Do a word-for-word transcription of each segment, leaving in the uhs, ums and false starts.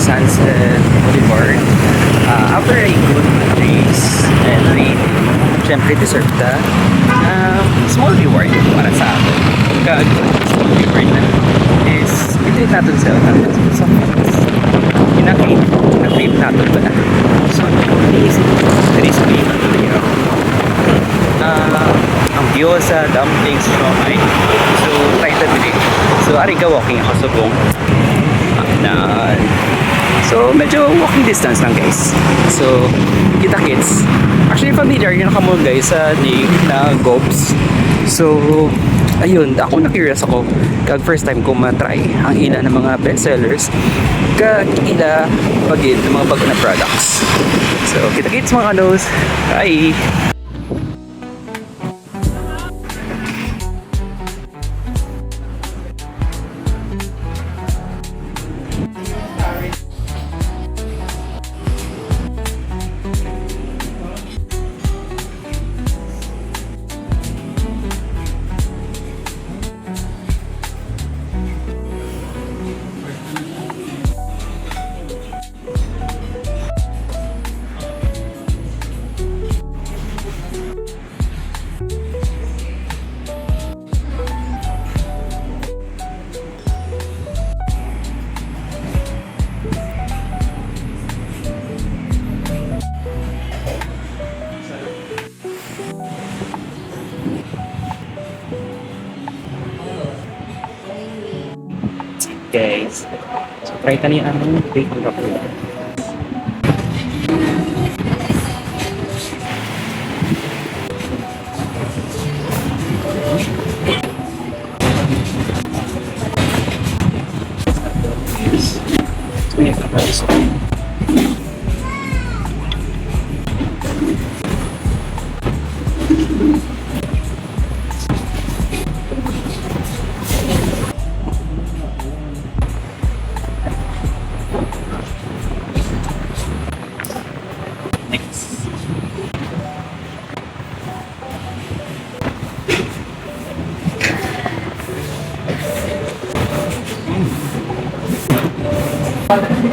Sunset Boulevard. Ah, after a good days and rain, syempre deserve ta na small reward para sa akin. Kag small reward na is i-treat natin sa, sa, sa, ina-crave, ina-crave natin ba na? So, naisip ko, there is way to, you know, ah, ang gyoza, dumplings, siomai. So, try ta diri. So, ari ka walking ako subong. Na. So, medyo walking distance lang, guys. So, kita-kits. Actually, familiar yun kamo, guys, sa name na Gobs. So, ayun, ako na-curious ako. Kag first time ko matry ang ila ng mga best sellers. Kag ila pagid ng mga bago na products. So, kita-kits, mga kanos. Bye! Guys, so try tani ang bake rock. Next.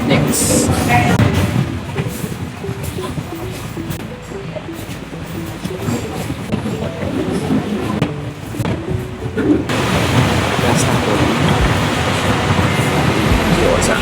Next. Last na po. Gyoza.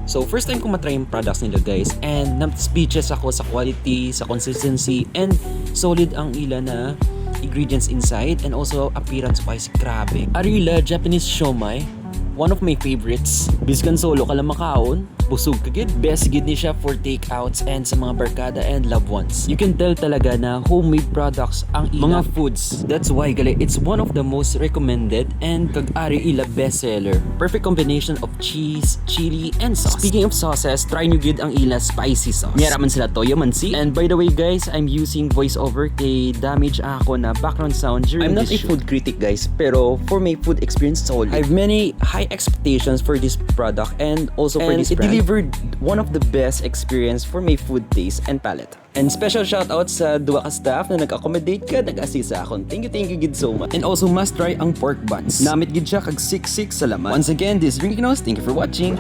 So, first time ko matry yung products nila, guys, and na-speechless ako sa quality, sa consistency, and solid ang ila na ingredients inside, and also appearance wise, grabe. Ari ila Japanese siomai, one of my favorites. Biskan solo ka lang makaon, busog ka gid. Best gid ni siya for takeouts and sa mga barkada and loved ones. You can tell talaga na homemade products ang ila mga foods. That's why, gali, it's one of the most recommended and kag ari ila bestseller. Perfect combination of cheese, chili, and sauce. Speaking of sauces, try nyo gid ang ila spicy sauce. May ara man sila toyo mansi. And by the way, guys, I'm using voiceover kay damage ako na background sound during this shoot. I'm not a food critic, guys, pero for my food experience, solid. I have many high expectations for this product and also for this brand. And it delivered one of the best experience for my food taste and palate. And special shoutout sa duha ka staff na nag-accommodate ka, nag-assist sa akon. Thank you, thank you gid so much. And also, must try ang pork buns. Namit gid siya kag siksik sa laman. Once again, this is Rinky Knows. Thank you for watching.